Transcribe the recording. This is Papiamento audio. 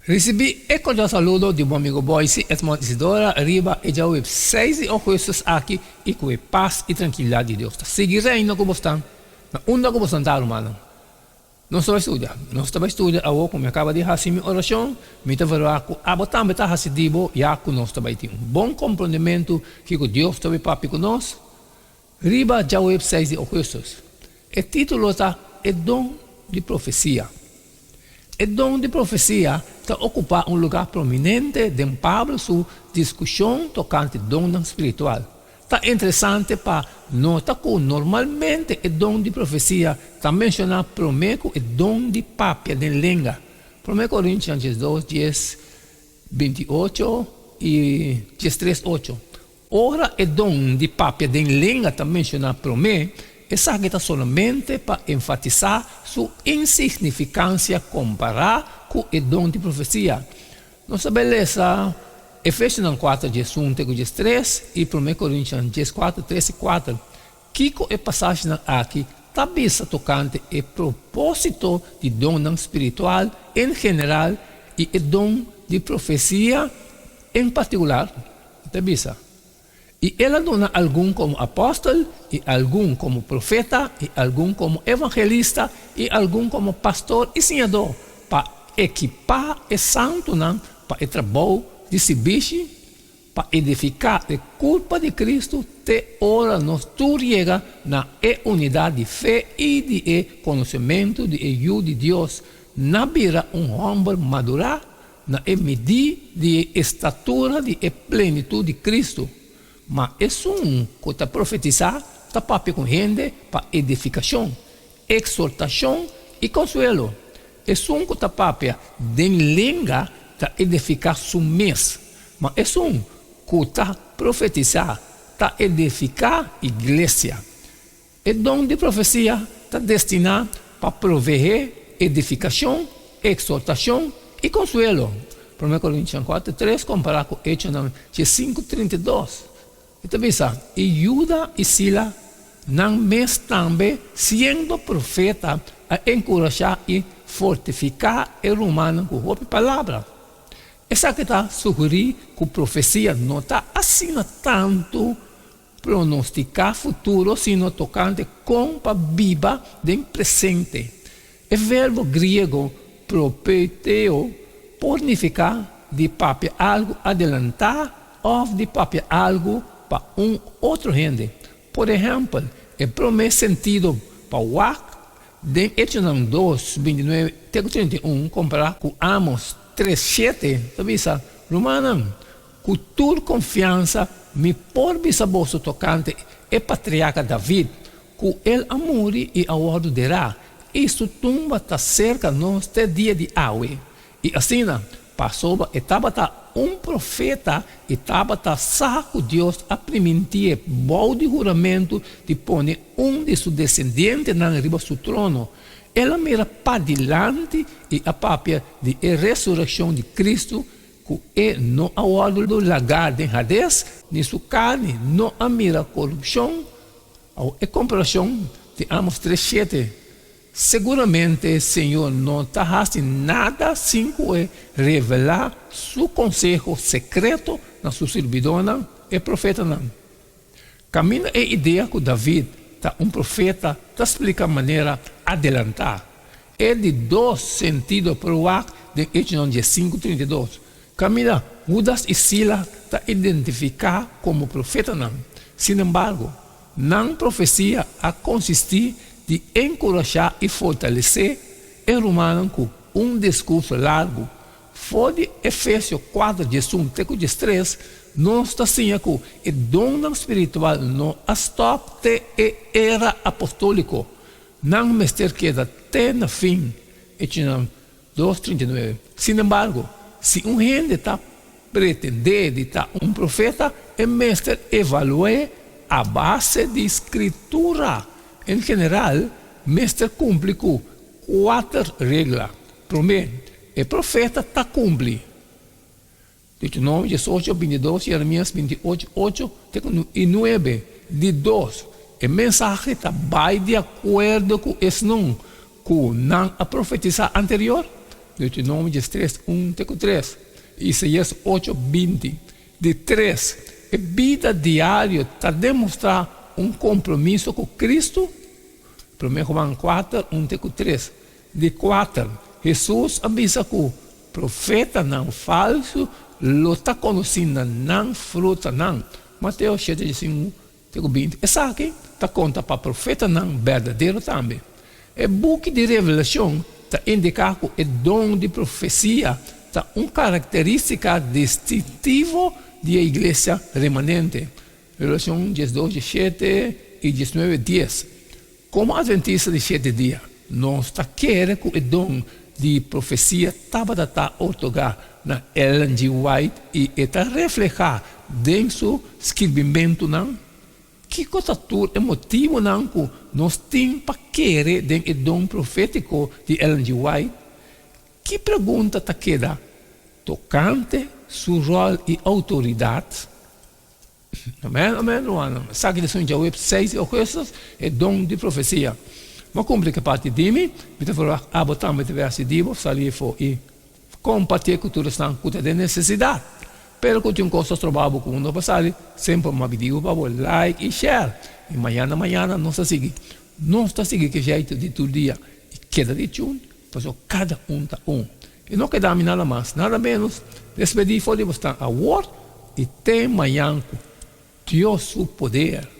Risibí e kordial saludo di bo amigo Boyce Edmond Isidora riba e djaweps seis di ougùstùs aki i ku e pas i trankilidat di Dios ta sigui reina ku bosnan na unda ku bosnan ta rumannan. Nos ta bai studia. Nos ta bai studia awor ku mi a kaba di hasi mi orashon. Mi ta verwagt ku abo tambe ta hasi di bo ya ku nos ta bai tin un bon komprondementu kiko Dios ta bai papia ku nos riba djaweps seis di ougùstùs. E título ta E Don di Profesia. E don di profesia ta okupá un lugá prominente den Pablo su diskushon tokante donnan spiritual. Ta interesante pa nota ku normalmente e don di profesia ta menshoná promé ku e don di papia den lenga, Promé Korintian 12, 10, 28 i 13, 8. Ora e don di papia den lenga ta menshoná promé, esaki ta solamente pa enfatisá su insignifikansia kompará ku e don di profesia. Nos ta bai lesa Efesionan kuater 11 te ku 13 i Promé Korintian 14, 3 i 4. Kiko e pasashinan aki ta bisa tokante e propósito di donnan spiritual en general i e don di profesia en partikular? E ta bisa, I el a duna algun komo apòstel, i algun komo profeta, i algun komo evangelista, i algun komo pastor i siñadó, pa ekipá e santunan pa e trabou di sirbishi, pa edifiká e kurpa di Kristu te ora nos tur yega na e unidat di fe i di e konosementu di e Yu di Dios, na bira un hòmber madurá Na e midí di e estatura di e plenitut di Cristo, ma esun cu ta profetisá ta papia cu hende pa edificacion, exhortacion i consuelo. Esun cu ta papia den lenga ta edificá su mes, ma esun cu ta profetisá ta edificá iglesia. E don di profesia ta destiná pa proveé edifikashon, eksortashon i konsuelo. Promé Korintionan 4, 3 kompará ku Echonan 5, 32. E ta bisa, I Juda i Sila, nan mes tambe, siendo profeta, a enkurashá i fortifiká e rumannan ku hopi palabra. Esaki ta sugerí ku profesia no ta asina tantu Pronostiká futuro sino tokante kon pa biba den presente. E verbo griego propeuteo por nifiká di papia algu adelantá òf di papia algu pa un otro hende. Por ehèmpel, e promé sentido pa wak den Echonan 2, 29 te ku 31 kompará ku Amos 3, 7 ta bisa, Rumannan, Ku tur konfiansa mi por bisa boso tokante e patriarka David, ku el a muri i a wòrdu derá, i su tumba ta serka nos te dia di awe. I asina, pasobra e tabata un profeta i tabata sa ku Dios a primintié bou di huramentu di pone un di su desendientenan riba su trono, el a mira padilanti i a papia di e resurekshon di Kristu, Ku e no a wòrdu lagá den Hades, ni su karni no a mira korupshon. Awor e komparashon di Amos 3, 7, Seguramente Señor no ta hasi nada sin ku e revelá su konseho sekreto na su sirbidónan, e profetanan. Kaminda e idea ku David ta un profeta ta splika manera adelantá. E di dos sentido por wak den Echonan 15, 32, kaminda Hudas i Silas ta identifiká komo profetanan. Sinembargo, nan profesia a konsistí di enkurashá i fortalesé e rumannan ku un diskurso largu. For di Efesio 4, 11 te ku 13, nos ta siña ku e donnan spiritual no a stòp te e era apostóliko. Nan mester keda te na fin, Echonan 2, 39. Sinembargo, si un hende ta pretendé di ta un profeta, e mester evalu'é a base di Skritura. En general, mester kumpli ku kuater regla. Promé, e profeta ta kumpli. Deuteronomio 18, 22, Jeremias 28, 8 te ku i 9. Di dos, e mensahe ta bai di akuerdo ku esnan ku nan a profetisá anterior. Deuteronomio 13, 1 te ku 3, Isaías 8, 20. Di tres, e bida diario ta demostrá un kompromiso ku Kristu, Promé Juan kuater, un te ku tres. Di kuater, Hesus a bisa ku profetanan falsu lo ta konosí na nan frutanan, Mateo shete diesinku te ku 20. Esaki ta konta pa profetanan berdadero tambe. E buki di Revelashon ta indiká ku e don di profesia ta un karakterístika distintivo di e iglesia remanente. Revelashon 12, 17 i 19, 10. Komo Atventista di Shete Dia, nos ta kere ku e don di profesia tabata ta otorgá na Ellen G. White i e ta reflehá den su skirbimentunan. Kiko ta tur e motibunan ku nos tin pa kere den e don profétiko di Ellen G. White? Ki pregunta ta keda tokante su ròl i outoridat? Amen, amen, rumannan. Esaki ta sun djawe 6 di ougùstus, e don di profesia. Bo a kumpli ku e parti di mi, mi ta ferwagt abo tambe ta bira hasi di bo, sali afó i kompartié ku tur esnan ku ta den nesesidat. Pero ku tin un kos ta stroba bo ku no por sali, semper mi a pidi bo pa bo like i share. I mañana mañana nos ta sigui. Nos ta sigui ku e jeitu di tur dia i keda di tune, pasobra kada un ta un. I no keda mi nada mas, nada menos, despedí for di bo stan awor i te mañan ku Dios su poder.